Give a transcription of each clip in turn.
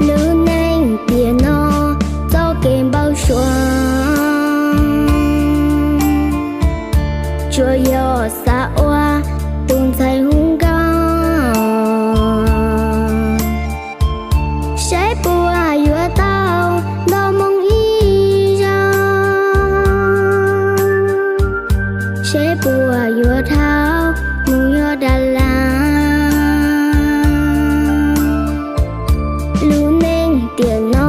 Lub neej tiam no txoj kev npau suav, tsuas yog xav ua tus ntxhais hu nkauj, saib puas yuav tau nto moo ib zaug, saib puas yuav dhau mus yos tas las. Lub neej tiam no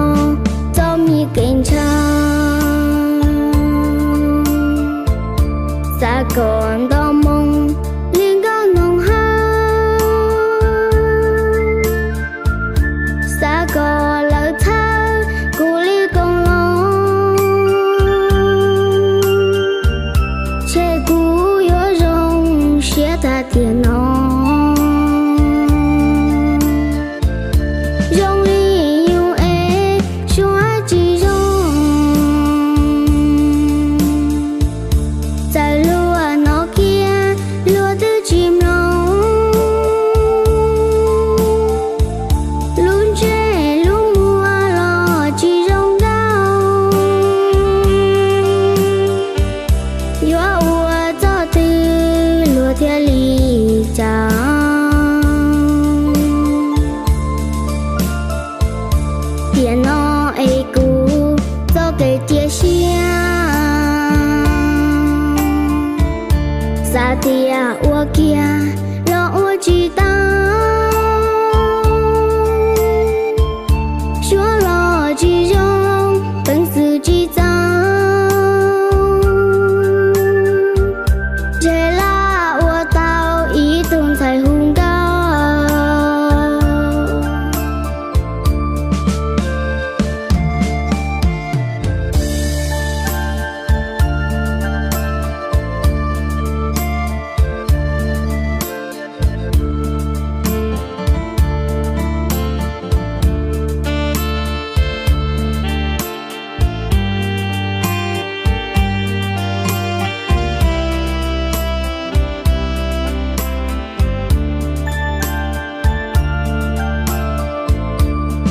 txoj me kev ntshaw, xav kom nto moo li nkauj noog hawj, xav kom lawv txhawj kuv li koom loo, ces kuv yuav zoo siab tag tiam no. Zoo li yus es suab tsis zoo, txawm luag hnov kiag luag twb tsis mloog. Lub ntsej lub muag los tsis zoo nkauj, yuav ua txoj twg luag thiaj li caum? Tiam no es kuv txoj kev cia siab, xav tias ua kiag los ua tsis tau, suab los tsis zoo, peev xwm tsis txaus, ntshe laj ua tau ib tug ntxhais hu nkauj.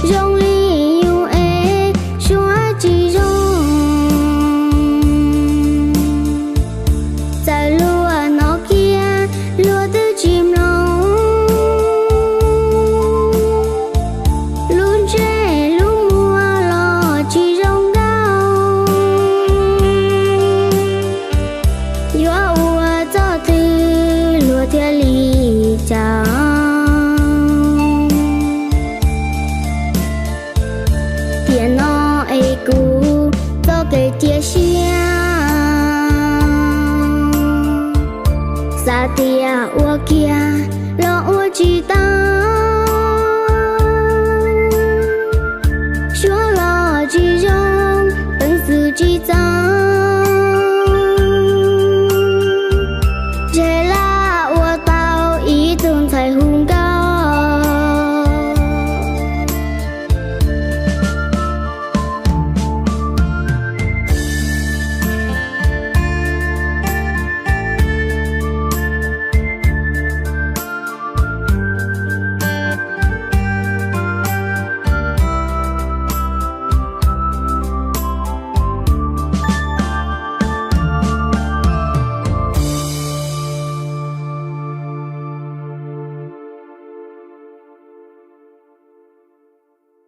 Zoo li yus es suab tsis zoo, txawm luag hnov kiag luag twb tsis mloog. Lub ntsej lub muag los tsis zoo nkauj, yuav ua txoj twg luag thiaj li caum? Tiam no es kuv txoj kev cia siab, xav tias ua kiag los ua tsis tau,